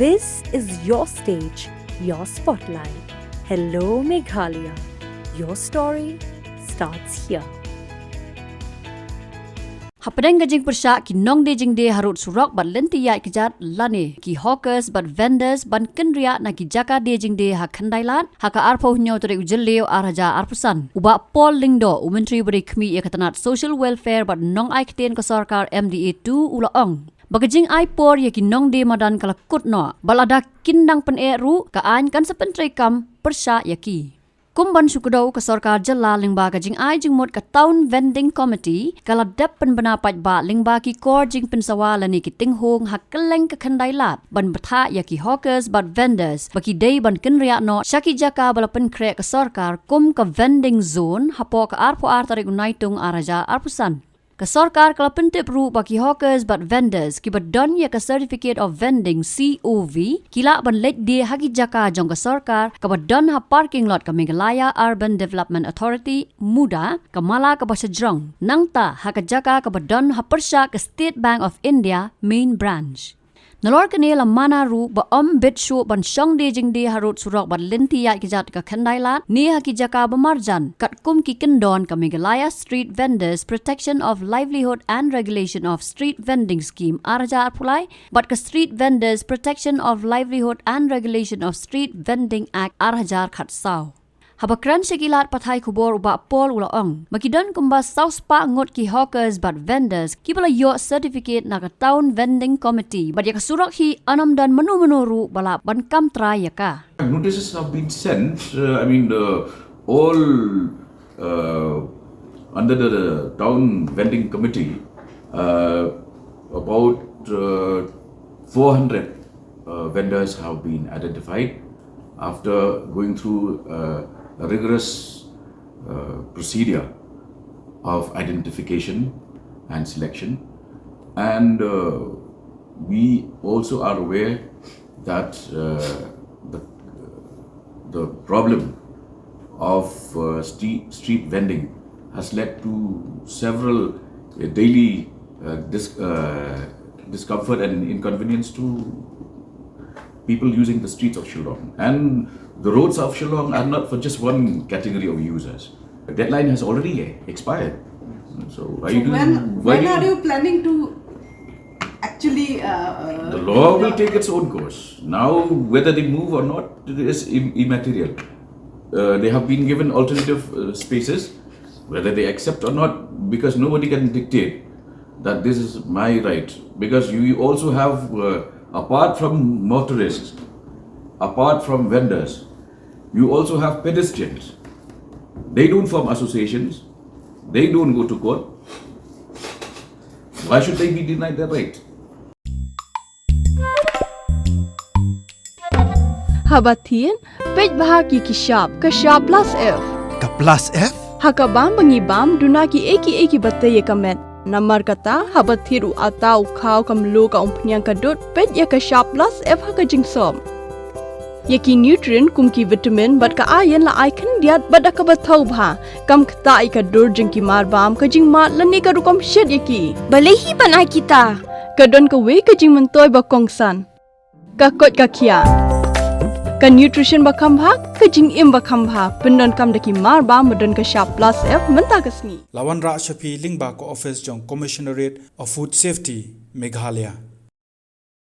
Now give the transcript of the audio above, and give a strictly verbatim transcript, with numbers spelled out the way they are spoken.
This is your stage, your spotlight. Hello, Meghalaya. Your story starts here. Hapdeng ka jingpyrshah ki nongdie jingdie harud surok bad lynti ïaid kjat lane ki hawkers bad vendors ban kynriah na ki jaka die jingdie ha Khyndai Lad, ha ka arphew hynñiew tarik u Jylliew ar hajar arphew san, u Bah Paul Lyngdoh, u Myntri ba dei khmih ïa ka tnat Social Welfare bad Nongai Ktien ka sorkar M D A two, u la ong ba ka jingai por ïa ki nongdie madan ka la kut noh, bad lada kin dang pyneh ruh, ka aiñ kan sa pyntreikam pyrshah ïa ki. Kum ban shu kdew, ka sorkar jylla lyngba ka jingai jingmut ka Town Vending Committee ka la dep pynbna paidbah lyngba ki kor jingpynsawa lane ki tinghung ha kylleng ka Khyndai Lad ban bthah ïa ki hawkers bad vendors ba ki dei ban kynriah noh sha ki jaka ba la pynkhreh ka sorkar kum ka vending zone hapoh ka arphew ar tarik u Naitung ar hajar arphew san. Ka sorkar ka la pyntip ruh ba ki hawkers bad vendors kiba don ïa ka Certificate of Vending, C O V, ki lah ban leit die ha ki jaka jong ka sorkar kaba don ha parking lot ka Meghalaya Urban Development Authority, MUDA, ka mala kaba shajrong, nangta ha ka jaka kaba don ha pyrshah ka State Bank of India main branch. Nalor kane la mana ruh ba ym bit shuh ban shong die jingdie harud surok bad lynti ïaid kjat ka Khyndai Lad ne ha ki jaka ba marjan, katkum ki kyndon ka Meghalaya Street Vendors Protection of Livelihood and Regulation of Street Vending Scheme ar hajar arphew lai bad ka Street Vendors Protection of Livelihood and Regulation of Street Vending Act ar hajar khatsaw. Haba kren sha ki lad pathai khubor, u Bah Paul u la ong ba ki don kumba saw spah ngut ki hawkers bad vendors kiba la ïoh certificate na ka Town Vending Committee, bad ïa ka surok hi yn ym don mano mano ruh ba lah ban kam trai ïa ka. Notices have been sent, uh, I mean, the, all, uh, under the, the Town Vending Committee, uh, about, uh, four hundred, uh, vendors have been identified after going through, uh, a rigorous, uh, procedure of identification and selection. And, uh, we also are aware that, uh, the, the problem of, uh, street, street vending has led to several, uh, daily, uh, dis-, uh, discomfort and inconvenience to people using the streets of Shillong. And the roads of Shillong are not for just one category of users. The deadline has already expired. So why So do when, why when do are you planning to actually, uh, uh, the law will uh, take its own course. Now, whether they move or not, it is im-, immaterial. Uh, they have been given alternative, uh, spaces, whether they accept or not, because nobody can dictate that this is my right. Because you, you also have, uh, apart from motorists, apart from vendors, you also have pedestrians. They don't form associations. They don't go to court. Why should they be denied their right? Haba thied, peit bha ki ki shap, ka shap plus F. Ka plus F? Ha ka bam ba ngi bam, duna ki ei ki ei kiba tei ïa ka met. Namar kata, haba thied u atta, u khaw, ka mluh, ka umphniang, ka dud, peit ïa ka shap plus F ha ka jingsop. Ïa ki nutrient kum ki vitamin bad ka iron la ai khyndiat bad da kaba thaw bha. Kam ktah ïa ka dur jong ki marbam, ka jingmad lane ka rukom shet ïa ki. Balei hi ban ai kita? Ka don kawei ka jingmyntoi ba kongsan. Ka koit ka khiah. Ka nutrition ba kham bha, ka jingim ba kham bha. Pyndonkam da ki marbam ba don ka shap plus F mynta ka sngi. La wanrah sha phi lyngba ka office jong Commissionerate of Food Safety, Meghalaya.